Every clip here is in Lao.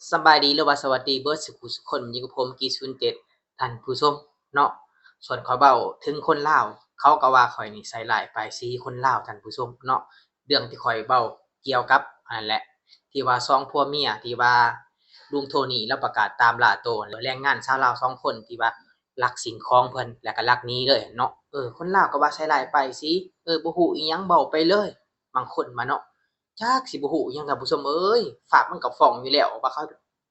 ສະບາຍດີ ຫຼືວ່າສະຫວັດດີເບິດສູ່ຜູ້ສູ່ຄົນ, ຢູ່ກັບຜົມ ກີ້ສູນເຈັດ ທ່ານຜູ້ຊົມເນາະ. ສ່ວນຂ້ອຍເວົ້າເຖິງຄົນລາວ, ເຂົາກໍວ່າຂ້ອຍນີ້ໃສ່ຮ້າຍປ້າຍສີຄົນລາວ ທ່ານຜູ້ຊົມເນາະ. ເລື່ອງທີ່ຂ້ອຍເວົ້າກ່ຽວກັບອັນນັ້ນແຫຼະ ທີ່ວ່າສອງຜົວເມຍ ທີ່ວ່າລຸງໂທນີ້ລາວປະກາດຕາມລ່າໂຕແຮງງານຊາວລາວສອງຄົນ ທີ່ວ່າລັກສິ່ງຂອງເພິ່ນ ແລ້ວກໍລັກໜີເລີຍເນາະ. ເອີ ຄົນລາວກໍວ່າໃສ່ຮ້າຍປ້າຍສີ, ເອີ ບໍ່ຮູ້ອີ່ຫຍັງ ເວົ້າໄປເລີຍ. ບາງຄົນວ່າເນາະ ຈັກຊິບໍ່ຮູ້ຫຍັງ ທ່ານຜູ້ຊົມເອີຍ, ຝາກມັນກໍຟ້ອງຢູ່ແລ້ວວ່າເຂົາ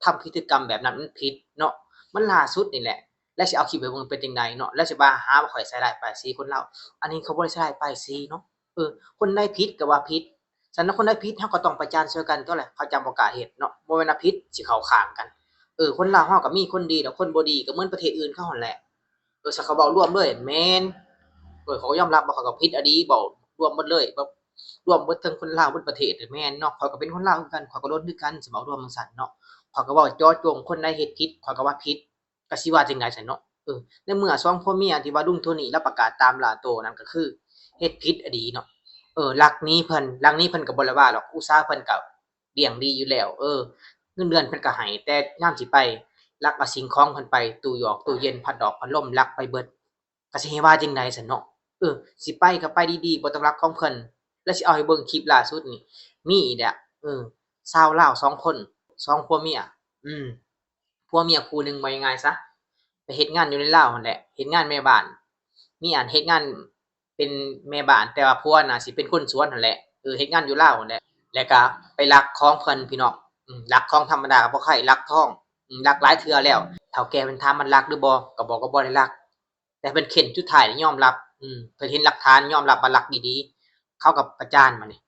ທຳພຶດຕິກຳແບບນັ້ນມັນຜິດເນາະ. ມັນລ່າສຸດນີ້ແຫຼະ ແລ້ວຊິເອົາຄລິບໃຫ້ເບິ່ງເປັນຈັ່ງໃດເນາະ, ແລ້ວຊິວ່າຫາວ່າຂ້ອຍໃສ່ຮ້າຍປ້າຍສີຄົນລາວ. ອັນນີ້ເຂົາບໍ່ໄດ້ໃສ່ຮ້າຍປ້າຍສີເນາະ. ເອີ ຄົນໃດຜິດກໍວ່າຜິດ, ຊັ້ນນະ ຄົນໃດຜິດເຮົາກໍຕ້ອງປະຈານຊ່ວຍກັນຕົວະແຫຼະ, ເຂົາຈັ່ງບໍ່ກ້າເຮັດເນາະ. ບໍ່ແມ່ນວ່າຜິດຊິເຂົ້າຂ້າງກັນ. ເອີ ຄົນລາວເຮົາກໍມີຄົນດີ ແລະ ຄົນບໍ່ດີກໍເໝືອນປະເທດອື່ນເຂົາຫັ້ນແຫຼະ. ເອີ ສະເຂົາເວົ້າລວມເລີຍ ແມ່ນ. ເອີ ເຂົາກໍຍອມຮັບວ່າເຂົາກໍຜິດອີ່ຫຼີ, ເວົ້າລວມໝົດເລີຍ ແບບລວມເບິດເທິງຄົນລາວເບິດປະເທດ. ແມ່ນເນາະ, ຂ້ອຍກໍເປັນຄົນລາວຄືກັນ, ຂ້ອຍກໍໂດນຄືກັນ, ສະເວົ້າລວມຈັ່ງຊັ້ນເນາະ. ຂ້ອຍກໍເວົ້າເຈາະຈົງ, ຄົນໃດເຮັດຜິດ ຂ້ອຍກໍວ່າຜິດ, ກໍຊິວ່າຈັ່ງໃດຊັ້ນເນາະ. ເອີ ໃນເມື່ອສອງຜົວເມຍທີ່ວ່າລຸງໂທນີ້ລາວປະກາດຕາມລ່າໂຕນັ້ນ ກໍຄືເຮັດຜິດອີ່ຫຼີເນາະ. ເອີ ລັກໜີເພິ່ນ, ລັກໜີເພິ່ນກໍບໍ່ໄດ້ວ່າດອກ, ອຸດສາເພິ່ນກໍລ້ຽງດີຢູ່ແລ້ວ. ເອີ ເງິນເດືອນເພິ່ນກໍໃຫ້, ແຕ່ຍາມຊິໄປ ລັກເອົາສິ່ງຂອງເພິ່ນໄປ, ຕູ້ຢອກ, ຕູ້ເຢັນ, ພັດດອກ, ພັດລົມ, ລັກໄປເບິດ. ກໍຊິໃຫ້ວ່າຈັ່ງໃດຊັ້ນເນາະ. ເອີ ຊິໄປກໍໄປດີໆ, ບໍ່ຕ້ອງລັກຂອງເພິ່ນ. ແລ້ວຊິເອົາໃຫ້ເບິ່ງຄລິບລ່າສຸດນີ້ ມີອີກແຫຼະ. ເອີ ຊາວລາວສອງຄົນ ສອງຜົວເມຍ ອືມ ຜົວເມຍຄູ່ໜຶ່ງ ເວົ້າງ່າຍໆຊະ ໄປເຮັດງານຢູ່ໃນລາວຫັ້ນແຫຼະ, ເຮັດງານແມ່ບ້ານ, ມີອັນເຮັດງານເປັນແມ່ບ້ານ, ແຕ່ວ່າຜົວນະຊິເປັນຄົນສວນຫັ້ນແຫຼະ. ເອີ ເຮັດງານຢູ່ລາວຫັ້ນແຫຼະ, ແລ້ວກໍໄປລັກຂອງເພິ່ນ ພີ່ນ້ອງ. ອືມ ລັກຂອງທຳມະດາກໍບໍ່ໃຄ່, ລັກທອງ. ອືມ ລັກຫຼາຍເທື່ອແລ້ວ. ເຖົ້າແກ່ເພິ່ນຖາມມັນລັກຫຼືບໍ່ ກໍບອກວ່າບໍ່ໄດ້ລັກ. ແຕ່ເພິ່ນເຂັນ ສຸດທ້າຍຍອມຮັບ. ອືມ ເພິ່ນເຫັນຫຼັກຖານ ຍອມຮັບວ່າລັກອີ່ຫຼີ. ເຂົາກໍປະຈານມານີ້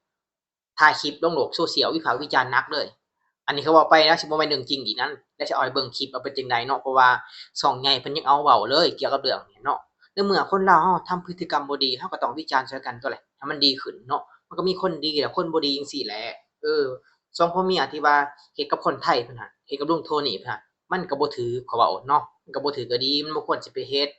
ຖ່າຍຄລິບລົງໂລກໂຊຊຽວ ວິພາກວິຈານໜັກເລີຍ. ອັນນີ້ເຂົາເວົ້າໄປນະ ຊິບໍ່ແມ່ນເລື່ອງຈິງອີກນັ້ນ. ແລ້ວຊິເອົາໃຫ້ເບິ່ງຄລິບວ່າເປັນຈັ່ງໃດເນາະ, ເພາະວ່າຊ່ອງໃຫຍ່ເພິ່ນຍັງເອົາເວົ້າເລີຍກ່ຽວກັບເລື່ອງນີ້ເນາະ. ໃນເມື່ອຄົນລາວເຮົາທຳພຶດຕິກຳບໍ່ດີ ເຮົາກໍຕ້ອງວິຈານໃສ່ກັນຕົວະແຫຼະ ໃຫ້ມັນດີຂຶ້ນເນາະ. ມັນກໍມີຄົນດີ ແລະ ຄົນບໍ່ດີຈັ່ງຊີ້ແຫຼະ. ເອີ ສອງຜົວເມຍທີ່ວ່າເຮັດກັບຄົນໄທເພິ່ນຫັ້ນ ເຮັດກັບລຸງໂທນີ້ເພິ່ນຫັ້ນ ມັນກໍບໍ່ຖືກ ເຂົາເວົ້າເນາະ, ມັນກໍບໍ່ຖືກກໍດີ, ມັນບໍ່ຄວນຊິໄປເຮັດ.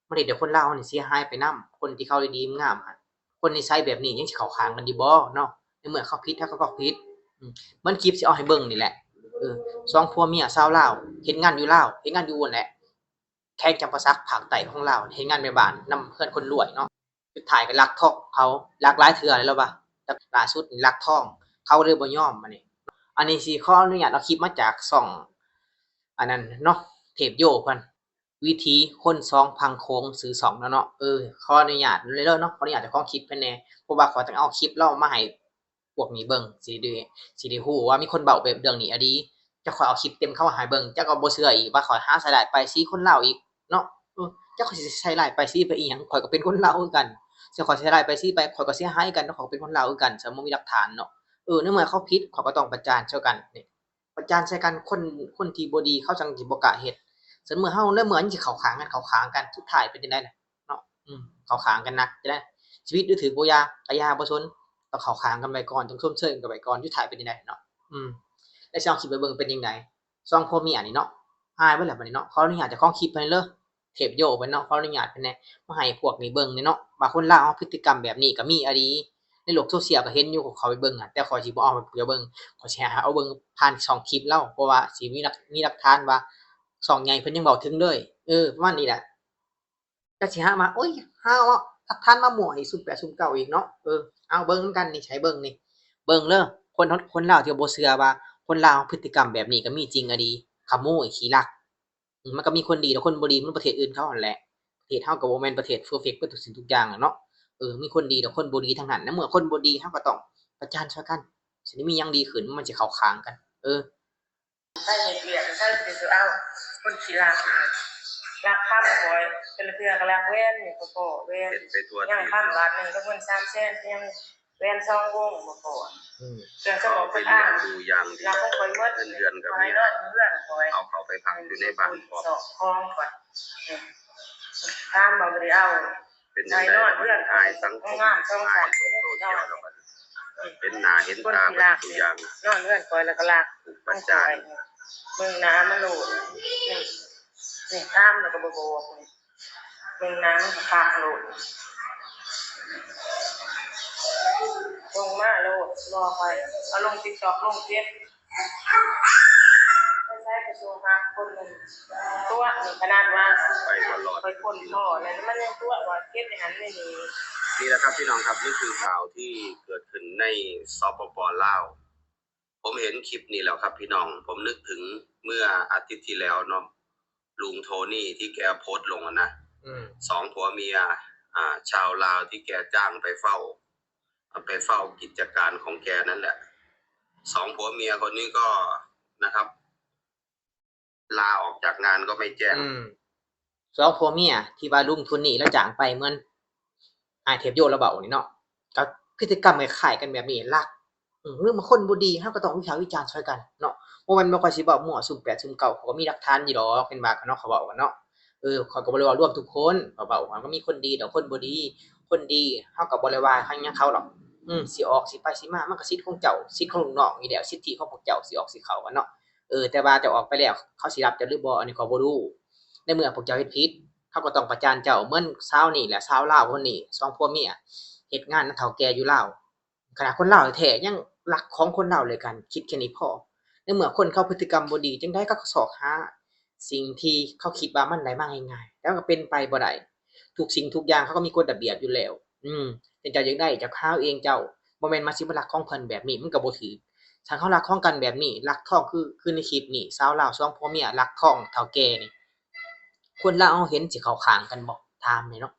ມັນເຮັດໃຫ້ຄົນລາວເຮົານີ້ເສຍຫາຍໄປນຳ. ຄົນທີ່ເຂົາດີໆງາມໆຫັ້ນ ຄົນນິໄສແບບນີ້ຍັງຊິເຂົ້າຂ້າງກັນຢູ່ບໍ່ເນາະ? ໃນເມື່ອເຂົາຜິດ ເຮົາກໍຕ້ອງຜິດ. ອືມ ມັນຄລິບຊິເອົາໃຫ້ເບິ່ງນີ້ແຫຼະ. ເອີ ສອງຜົວເມຍຊາວລາວ ເຮັດງານຢູ່ລາວ ເຮັດງານຢູ່ຫັ້ນແຫຼະ ແຂວງຈຳປາສັກ ພາກໃຕ້ຂອງລາວ ເຮັດງານແມ່ບ້ານນຳເຮືອນຄົນລວຍເນາະ. ສຸດທ້າຍກໍລັກທອງເຂົາ ລັກຫຼາຍເທື່ອແລ້ວວ່າ ແຕ່ລ່າສຸດນີ້ລັກທອງ ເຂົາເລີຍບໍ່ຍອມ. ອັນນີ້ ອັນນີ້ຊິຂໍອະນຸຍາດເອົາຄລິບມາຈາກຊ່ອງ ອັນນັ້ນເນາະ ເທບໂຢເພິ່ນ ວິຖີຄົນສອງຝັ່ງໂຂງ ຊື່ຊ່ອງແລ້ວເນາະ. ເອີ ຂໍອະນຸຍາດເລີຍເນາະ, ຂໍອະນຸຍາດເຈົ້າຂອງຄລິບເພິ່ນແດ່ ເພາະວ່າຂ້ອຍຕ້ອງເອົາຄລິບລາວມາໃຫ້ພວກນີ້ເບິ່ງ ຊິໄດ້ ຊິໄດ້ຮູ້ວ່າມີຄົນເວົ້າແບບເລື່ອງນີ້ອີ່ຫຼີ. ຈັກຂ້ອຍເອົາຄລິບເຕັມເຂົາມາໃຫ້ເບິ່ງ ເຈົ້າກໍບໍ່ເຊື່ອອີກວ່າຂ້ອຍຫາໃສ່ຮ້າຍປ້າຍສີຄົນລາວອີກເນາະ. ເອີ ຈັກຂ້ອຍຊິໃສ່ຮ້າຍປ້າຍສີໄປອີ່ຫຍັງ, ຂ້ອຍກໍເປັນຄົນລາວຄືກັນ. ຊິຂ້ອຍໃສ່ຮ້າຍປ້າຍສີໄປ ຂ້ອຍກໍເສຍຫາຍຄືກັນເນາະ, ຂ້ອຍກໍເປັນຄົນລາວຄືກັນ ສະເມື່ອມີຫຼັກຖານເນາະ. ເອີ ໃນເມື່ອເຂົາຜິດ ຂ້ອຍກໍຕ້ອງປະຈານໃສ່ກັນນີ້ ປະຈານໃສ່ກັນ. ຄົນ ຄົນທີ່ບໍ່ດີເຂົາຈັ່ງຊິບໍ່ກ້າເຮັດ. ສ່ວນເມື່ອເຮົາ ໃນເມື່ອມັນຊິເຂົ້າຂ້າງກັນ ເຂົ້າຂ້າງກັນ ສຸດທ້າຍເປັນຈັ່ງໃດລະເນາະ? ອືມ ເຂົ້າຂ້າງກັນນະ ຈັ່ງໃດ ຊິຜິດຫຼືຖືກບໍ່ຢ່າ ກະຢ່າ ບໍ່ສົນ, ຕ້ອງເຂົ້າຂ້າງກັນໄວ້ກ່ອນ ຕ້ອງຊົມເຊີຍກັນໄປກ່ອນ ສຸດທ້າຍເປັນຈັ່ງໃດເນາະ? ອືມ ແລ້ວຊິເອົາຄລິບໄປເບິ່ງເປັນຈັ່ງໃດ? ສອງຜົວເມຍນີ້ເນາະ ຫາຍເບິດແລ້ວບັດນີ້ເນາະ. ຂໍອະນຸຍາດເຈົ້າຂອງຄລິບເພິ່ນເລີຍ ເທບໂຢເພິ່ນເນາະ ຂໍອະນຸຍາດເພິ່ນແດ່ ມາໃຫ້ພວກນີ້ເບິ່ງແດ່ເນາະ ວ່າຄົນລາວເຮົາພຶດຕິກຳແບບນີ້ກໍມີອີ່ຫຼີ. ໃນໂລກໂຊຊຽວກໍເຫັນຢູ່ ເຂົ້າໄປເບິ່ງ ແຕ່ຂ້ອຍຊິບໍ່ເອົາໃຫ້ເຈົ້າເບິ່ງ ຂ້ອຍຊິໃຫ້ເອົາເບິ່ງຜ່ານຊ່ອງຄລິບລາວ ເພາະວ່າຊິມີຫຼັກ ມີຫຼັກຖານວ່າຊ່ອງໃຫຍ່ເພິ່ນຍັງເວົ້າເຖິງເລີຍ. ເອີ ປະມານນີ້ແຫຼະ. ຈັກຊິຫາມາ ໂອ້ຍ ຫາເອົາຫຼັກຖານມາມົ້ວອີກ ຊຸມແປດຊຸມເກົ້າອີກເນາະ. ເອີ ເອົາເບິ່ງນຳກັນນີ້ ໃຫ້ເບິ່ງນີ້ ເບິ່ງເດີ ຄົນ ຄົນລາວທີ່ບໍ່ເຊື່ອວ່າຄົນລາວພຶດຕິກຳແບບນີ້ກໍມີຈິງອີ່ຫຼີ ຂະໂມຍ ຂີ້ລັກ. ອືມ ມັນກໍມີຄົນດີ ແລະ ຄົນບໍ່ດີ ມັນປະເທດອື່ນເຂົາຫັ້ນແຫຼະ. ປະເທດເຮົາກໍບໍ່ແມ່ນປະເທດເພີເຟັກເບິດທຸກສິ່ງທຸກຢ່າງແຫຼະເນາະ. ເອີ ມີຄົນດີ ແລະ ຄົນບໍ່ດີທັງນັ້ນ. ໃນເມື່ອຄົນບໍ່ດີ ເຮົາກໍຕ້ອງປະຈານໃສ່ກັນ ຊິໄດ້ມີຫຍັງດີຂຶ້ນ ມັນຊິເຂົ້າຂ້າງກັນ. ເອີ ໄປເຮັດວຽກໃສຊິໄປເອົາຄົນຂີ້ລັກ ລັກຄຳຂ້ອຍ ແຕ່ລະເທື່ອກໍລັກແຫວນ ນີ້ກໍພໍແຫວນ ຍັງຄຳບາດໜຶ່ງກັບເງິນສາມແສນ ຍັງ ແຫວນສອງວົງບໍ່ພໍ ອືມ ເຄື່ອງສະໝອງເພິ່ນອ້າງ ລັກຂອງຂ້ອຍໝົດ ເງິນເດືອນກໍມີ ເອົາເຂົ້າໄປພັກຢູ່ໃນບ້ານພ້ອມ ຊອກຂອງຂ້ອຍ ອືມ ຖາມວ່າບໍ່ໄດ້ເອົາ ເປັນຈັ່ງໃດ ນອນເຮືອນຂ້ອຍ ອາຍສັງຄົມ ງາມສອງຊັ້ນ ອາຍໂລກໂຊຊຽວ ແລ້ວບັດນີ້ ເຫັນໜ້າເຫັນຕາເບິດທຸກຢ່າງ ນອນເຮືອນຂ້ອຍແລ້ວກໍລັກ ຖືກປະຈານ ເບິ່ງໜ້າມັນໂລດ ນີ້ ນີ້ຖາມແລ້ວກໍບໍ່ບອກ ນີ້ ເບິ່ງໜ້າມັນຄັກໂລດ ລົງມາໂລດ ລໍຂ້ອຍ ເອົາລົງຕິກຕອກ ລົງເຟສ. ຕົວະນີ້ຂະໜາດວ່າໄປບໍ່ລອດ ໄປຄົ້ນພໍ້ແລ້ວ ມັນຍັງຕົວະວ່າເກັບໃນຫັ້ນໃນນີ້. ນີ້ແຫຼະຄັບພີ່ນ້ອງຄັບ ນີ້ຄືຂ່າວທີ່ເກີດຂຶ້ນໃນ ສປປ ລາວ. ຜົມເຫັນຄລິບນີ້ແລ້ວຄັບພີ່ນ້ອງ ຜົມນຶກເຖິງເມື່ອອາທິດທີ່ແລ້ວເນາະ ລຸງໂທນີ້ທີ່ແກໂພສລົງຫັ້ນນະ ອືມ ສອງຜົວເມຍ ອ່າ ຊາວລາວທີ່ແກຈ້າງໄປເຝົ້າ ໄປເຝົ້າກິດຈະການຂອງແກນັ້ນແຫຼະ ສອງຜົວເມຍຄົນນີ້ກໍ ນະຄັບ ລາອອກຈາກງານກໍໄມ່ແຈ້ງ ອືມ ສອງຜົວເມຍທີ່ວ່າລຸງໂທນີ້ລາວຈ້າງໄປ ເໝືອນອ້າຍເທບໂຍລາວເວົ້ານີ້ເນາະ ກໍພຶດຕິກຳຄ້າຍໆກັນແບບນີ້ ລັກ ອືມ ຫຼືວ່າຄົນບໍ່ດີ ເຮົາກໍຕ້ອງວິພາກວິຈານຊ່ອຍກັນເນາະ ບໍ່ແມ່ນວ່າຂ້ອຍຊິເວົ້າມົ້ວ ສຸ່ມແປດສຸ່ມເກົ້າ ຂ້ອຍກໍມີຫຼັກຖານຢູ່ດອກ ເຫັນວ່າເນາະ ຂ້ອຍເວົ້າກັນເນາະ ເອີ ຂ້ອຍກໍບໍ່ໄດ້ເວົ້າລວມທຸກຄົນ ຂ້ອຍເວົ້າ ມັນກໍມີຄົນດີດອກ ຄົນບໍ່ດີ ຄົນດີ ເຮົາກໍບໍ່ໄດ້ວ່າຫຍັງເຂົາດອກ ອືມ ຊິອອກ ຊິໄປ ຊິມາ ມັນກໍສິດຂອງເຈົ້າ ສິດຂອງລູກນ້ອງນີ້ແຫຼະ ສິດທິຂອງພວກເຈົ້າ ຊິອອກ ຊິເຂົ້າກັນເນາະ ເອີ ແຕ່ວ່າເຈົ້າອອກໄປແລ້ວ ເຂົາຊິຮັບເຈົ້າຫຼືບໍ່ ອັນນີ້ຂ້ອຍບໍ່ຮູ້ ໃນເມື່ອພວກເຈົ້າເຮັດຜິດ ເຂົາກໍຕ້ອງປະຈານເຈົ້າ ເໝືອນຊາວນີ້ແຫຼະ ຊາວລາວຄົນນີ້ ສອງຜົວເມຍ ເຮັດງານນຳເຖົ້າແກ່ຢູ່ລາວ ຂະໜາດຄົນລາວແທ້ໆ ຍັງລັກຂອງຄົນລາວດ້ວຍກັນ ຄິດແຄ່ນີ້ພໍ ໃນເມື່ອຄົນເຂົາພຶດຕິກຳບໍ່ດີ ຈັ່ງໃດເຂົາກໍຊອກຫາສິ່ງທີ່ເຂົາຄິດວ່າມັນໄດ້ມາງ່າຍໆ ແຕ່ມັນກໍເປັນໄປບໍ່ໄດ້ ທຸກສິ່ງທຸກຢ່າງເຂົາກໍມີກົດລະບຽບຢູ່ແລ້ວ ອືມ ເຈົ້າຢາກໄດ້ເຈົ້າກໍຫາເອົາເອງເຈົ້າ ບໍ່ແມ່ນມາຊິມາລັກຂອງເພິ່ນແບບນີ້ ມັນກໍບໍ່ຖືກ ຄັນເຮົາລັກຂອງກັນແບບນີ້ ລັກທອງຄື ຄືໃນຄລິບນີ້ ຊາວລາວສອງຜົວເມຍລັກທອງເຖົ້າແກ່ນີ້ ຄົນລາວເຮົາເຫັນຊິເຂົ້າຂ້າງກັນບໍ່? ຖາມແດ່ເນາະ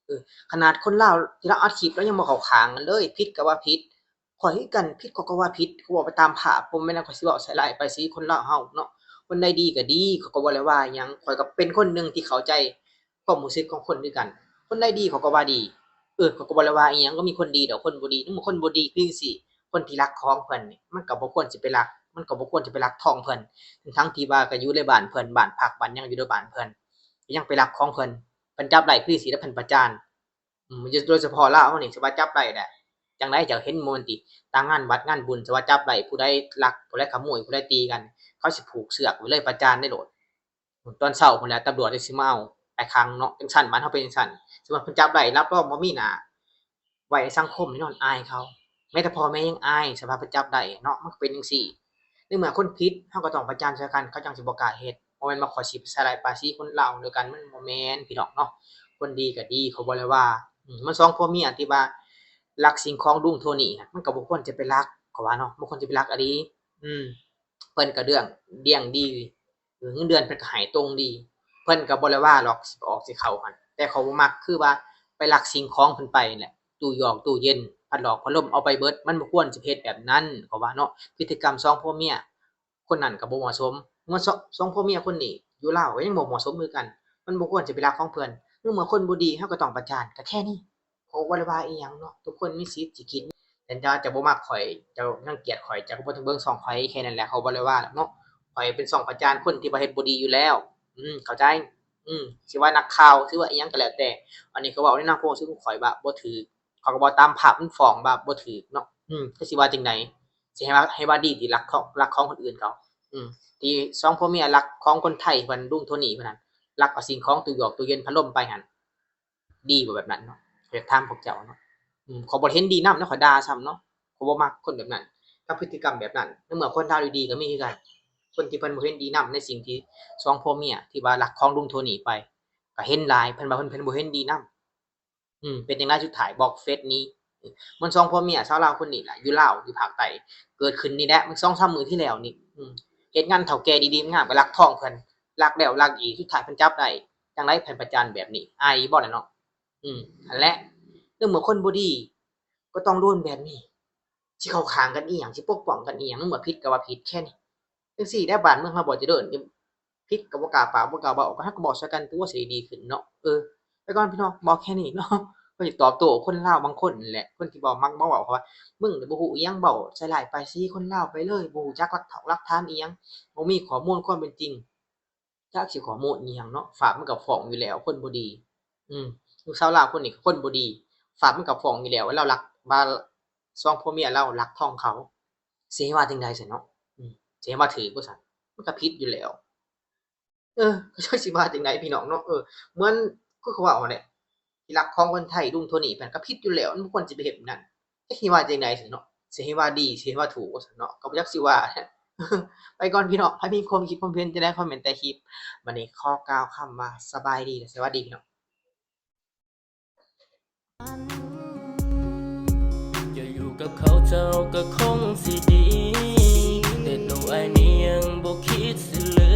ເອີ ຂະໜາດຄົນລາວທີ່ລາວອັດຄລິບ ລາວຍັງບໍ່ເຂົ້າຂ້າງກັນເລີຍ ຜິດກໍວ່າຜິດ ຂ້ອຍຄືກັນ ຜິດຂ້ອຍກໍວ່າຜິດ ຂ້ອຍເວົ້າໄປຕາມພາບ ບໍ່ແມ່ນວ່າຂ້ອຍຊິເວົ້າໃສ່ຮ້າຍປ້າຍສີຄົນລາວເຮົາເນາະ ຄົນໃດດີກໍດີ ຂ້ອຍກໍບໍ່ໄດ້ວ່າຫຍັງ ຂ້ອຍກໍເປັນຄົນໜຶ່ງທີ່ເຂົ້າໃຈຄວາມຮູ້ສຶກຂອງຄົນຄືກັນ ຄົນໃດດີຂ້ອຍກໍວ່າດີ ເອີ ຂ້ອຍກໍບໍ່ໄດ້ວ່າອີ່ຫຍັງ ກໍມີຄົນດີດອກ ຄົນບໍ່ດີ ໃນເມື່ອຄົນບໍ່ດີຄືຈັ່ງຊີ້ ຄົນທີ່ລັກຂອງເພິ່ນນີ້ ມັນກໍບໍ່ຄວນຊິໄປລັກ ມັນກໍບໍ່ຄວນຊິໄປລັກທອງເພິ່ນ ທັງໆທີ່ວ່າກໍຢູ່ໃນບ້ານເພິ່ນ ບ້ານພັກ ບ້ານຫຍັງຢູ່ໃນບ້ານເພິ່ນ ກໍຍັງໄປລັກຂອງເພິ່ນ ເພິ່ນຈັບໄດ້ຄືຊິແລ້ວເພິ່ນປະຈານ ອືມ ໂດຍສະເພາະລາວເຮົານີ້ ສະວ່າຈັບໄດ້ແຫຼະ ຈັ່ງໃດເຈົ້າເຫັນບໍ່ຕິ ຕາມງານວັດງານບຸນ ສະວ່າຈັບໄດ້ ຜູ້ໃດລັກ ຜູ້ໃດຂະໂມຍ ຜູ້ໃດຕີກັນ ເຂົາຊິຜູກເຊືອກໄວ້ເລີຍ ປະຈານໄດ້ໂລດ ຕອນເຊົ້າພຸ້ນແຫຼະ ຕຳຫຼວດຈັ່ງຊິມາເອົາໄປຂັງເນາະ ຈັ່ງຊັ້ນ ບ້ານເຮົາເປັນຈັ່ງຊັ້ນ ສົມມຸດເພິ່ນຈັບໄດ້ ຮັບຮອງບໍ່ມີໜ້າ ໄວ້ໃນສັງຄົມນີ້ ຍ້ອນອາຍເຂົາ ແມ້ແຕ່ພໍ່ແມ່ຍັງອາຍ ສະພາບເພິ່ນຈັບໄດ້ເນາະ ມັນກໍເປັນຈັ່ງຊີ້ ໃນເມື່ອຄົນຜິດ ເຮົາກໍຕ້ອງປະຈານໃສ່ກັນ ເຂົາຈັ່ງຊິບໍ່ກ້າເຮັດ ບໍ່ແມ່ນວ່າຂ້ອຍຊິໄປໃສ່ຮ້າຍປ້າຍສີຄົນລາວນຳກັນ ມັນບໍ່ແມ່ນພີ່ນ້ອງເນາະ ຄົນດີກໍດີ ຂ້ອຍບໍ່ໄດ້ວ່າ ອືມ ມັນສອງຜົວເມຍທີ່ວ່າລັກສິ່ງຂອງລຸງໂທນີ້ ມັນກໍບໍ່ຄວນຈະໄປລັກ ຂ້ອຍວ່າເນາະ ບໍ່ຄວນຈະໄປລັກອີ່ຫຼີ ອືມ ເພິ່ນກໍເລື່ອງ ລ້ຽງດີ ເງິນເດືອນເພິ່ນກໍໃຫ້ຕົງດີ ເພິ່ນກໍບໍ່ໄດ້ວ່າດອກ ຊິອອກຊິເຂົ້າຫັ້ນ ແຕ່ຂ້ອຍບໍ່ມັກຄືວ່າໄປລັກສິ່ງຂອງເພິ່ນໄປແຫຼະ ຕູ້ຢອກຕູ້ເຢັນ ພັດຫຼອກພັດລົມເອົາໄປເບິດ ມັນບໍ່ຄວນຊິເຮັດແບບນັ້ນ ເຂົາວ່າເນາະ ພຶດຕິກຳສອງຜົວເມຍຄົນນັ້ນກໍບໍ່ເໝາະສົມ ເມື່ອສອງ ສອງຜົວເມຍຄົນນີ້ຢູ່ລາວກໍຍັງບໍ່ເໝາະສົມຄືກັນ ມັນບໍ່ຄວນຊິໄປລັກຂອງເພິ່ນ ໃນເມື່ອຄົນບໍ່ດີເຮົາກໍຕ້ອງປະຈານ ກໍແຄ່ນີ້ ເຂົາບໍ່ໄດ້ວ່າອີ່ຫຍັງເນາະ ທຸກຄົນມີສິດຊິຄິດ ແຕ່ເຈົ້າຈະບໍ່ມັກຂ້ອຍ ເຈົ້າລັງກຽດຂ້ອຍ ເຈົ້າກໍບໍ່ຕ້ອງເບິ່ງຊ່ອງຂ້ອຍ ແຄ່ນັ້ນແຫຼະ ເຂົາບໍ່ໄດ້ວ່າດອກເນາະ ຂ້ອຍເປັນຊ່ອງປະຈານຄົນທີ່ວ່າເຮັດບໍ່ດີຢູ່ແລ້ວ ອືມ ເຂົ້າໃຈ ອືມ ຊິວ່ານັກຂ່າວ ຊິວ່າອີ່ຫຍັງກໍແລ້ວແຕ່ ອັນນີ້ກໍເວົ້າໃນນາມຄວາມຮູ້ສຶກຂອງຂ້ອຍວ່າບໍ່ຖືກ ເຂົາກໍເວົ້າຕາມພາບມັນຟ້ອງວ່າບໍ່ຖືກເນາະ ອືມ ແຕ່ຊິວ່າຈັ່ງໃດ ຊິໃຫ້ວ່າ ໃຫ້ວ່າດີທີ່ລັກຂອງ ລັກຂອງຄົນອື່ນເຂົາ ອືມ ທີ່ສອງຜົວເມຍລັກຂອງຄົນໄທເພິ່ນ ລຸງໂທນີ້ເພິ່ນນັ້ນ ລັກເອົາສິ່ງຂອງ ຕູ້ຢອກຕູ້ເຢັນ ພັດລົມໄປຫັ້ນ ດີບໍ່ແບບນັ້ນເນາະ ຂ້ອຍຢາກຖາມພວກເຈົ້າເນາະ ອືມ ຂ້ອຍບໍ່ເຫັນດີນຳເນາະ ຂ້ອຍດ່າຊ້ຳເນາະ ຂ້ອຍບໍ່ມັກຄົນແບບນັ້ນ ກັບພຶດຕິກຳແບບນັ້ນ ໃນເມື່ອຄົນລາວດີໆກໍມີຄືກັນ ຄົນທີ່ເພິ່ນບໍ່ເຫັນດີນຳໃນສິ່ງທີ່ສອງຜົວເມຍທີ່ວ່າລັກຂອງລຸງໂທນີ້ໄປ ກໍເຫັນຫຼາຍ ເພິ່ນວ່າເພິ່ນ ເພິ່ນບໍ່ເຫັນດີນຳ ອືມ ເປັນຈັ່ງໃດ ສຸດທ້າຍບລັອກເຟສໜີ ມັນສອງຜົວເມຍຊາວລາວຄົນນີ້ລະ ຢູ່ລາວ ຢູ່ພາກໃຕ້ ເກີດຂຶ້ນນີ້ແຫຼະ ມັນສອງສາມມື້ທີ່ແລ້ວນີ້ ອືມ ເຮັດງານເຖົ້າແກ່ດີໆງາມໆ ກໍລັກທອງເພິ່ນ ລັກແລ້ວລັກອີກ ສຸດທ້າຍເພິ່ນຈັບໄດ້ ຈັ່ງໃດເພິ່ນປະຈານແບບນີ້ ອາຍບໍ່ລະເນາະ ອືມ ຫັ້ນແຫຼະ ໃນເມື່ອຄົນບໍ່ດີກໍຕ້ອງໂດນແບບນີ້ ຊິເຂົ້າຂ້າງກັນອີ່ຫຍັງ ຊິປົກປ້ອງກັນອີ່ຫຍັງ ໃນເມື່ອຜິດກໍວ່າຜິດ ແຄ່ນີ້ ຈັ່ງຊີ້ແຫຼະ ບ້ານເມືອງເຮົາບໍ່ຈະເລີນ ຜິດກໍບໍ່ກ້າປາກ ບໍ່ກ້າເວົ້າ ກໍເຮົາກໍບອກໃສ່ກັນຕົວະ ຊິໄດ້ດີຂຶ້ນເນາະ ເອີ ໄປກ່ອນພີ່ນ້ອງ ບອກແຄ່ນີ້ເນາະ ກໍຢາກຕອບໂຕ້ຄົນລາວບາງຄົນນັ້ນແຫຼະ ຄົນທີ່ເວົ້າ ມັກມາເວົ້າເຂົາວ່າ ມຶງນີ້ບໍ່ຮູ້ອີ່ຫຍັງ ເວົ້າໃສ່ຮ້າຍປ້າຍສີຄົນລາວໄປເລີຍ ບໍ່ຮູ້ຈັກຫຼັກຖານຫຼັກຖານອີ່ຫຍັງ ບໍ່ມີຂໍ້ມູນຄວາມເປັນຈິງ ຈັກຊິຂໍ້ມູນອີ່ຫຍັງເນາະ ຟາບມັນກໍຟ້ອງຢູ່ແລ້ວ ຄົນບໍ່ດີ ອືມ ລູກສາວລາວຄົນນີ້ກໍຄົນບໍ່ດີ ຟາບມັນກໍຟ້ອງຢູ່ແລ້ວວ່າລາວລັກ ວ່າສອງຜົວເມຍລາວລັກທອງເຂົາ ຊິໃຫ້ວ່າຈັ່ງໃດຊັ້ນເນາະ ອືມ ຊິໃຫ້ວ່າຖືກບໍ່ຊັ້ນ ມັນກໍຜິດຢູ່ແລ້ວ ເອີ ກໍຈັກຊິວ່າຈັ່ງໃດພີ່ນ້ອງເນາະ ເອີ ເໝືອນຄືເຂົາເວົ້າຫັ້ນແຫຼະ ທີ່ລັກຂອງຄົນໄທ ລຸງໂທນີ້ ມັນກໍຜິດຢູ່ແລ້ວ ມັນບໍ່ຄວນຊິໄປເຮັດແບບນັ້ນ ຈັກຊິວ່າຈັ່ງໃດຊັ້ນເນາະ ຊິໃຫ້ວ່າດີ ຊິໃຫ້ວ່າຖືກວ່າຊັ້ນເນາະ ກໍບໍ່ຈັກຊິວ່າ ໄປກ່ອນພີ່ນ້ອງ ໃຜມີຄວາມຄິດຄວາມເຫັນຈັ່ງໃດ ຄອມເມັນໃຕ້ຄລິບ. ບັດນີ້ຂໍກ່າວຄຳວ່າສະບາຍດີ ແລະ ສະຫວັດດີພີ່ນ້ອງ. ເຈົ້າຢູ່ກັບເຂົາເຈົ້າກໍຄົງຊິດີ ແຕ່ໂຕອ້າຍນີ້ຍັງບໍ່ຄິດຊິລື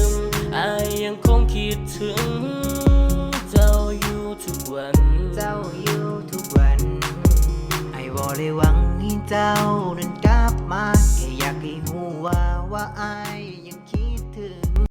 ມ ອ້າຍຍັງຄົງຄິດເຖິງເຈົ້າຢູ່ທຸກວັນ ເຈົ້າຢູ່ທຸກວັນ ອ້າຍບໍ່ໄດ້ຫວັງໃຫ້ເຈົ້ານັ້ນກັບມາ ແຄ່ຢາກໃຫ້ຮູ້ວ່າ ວ່າອ້າຍ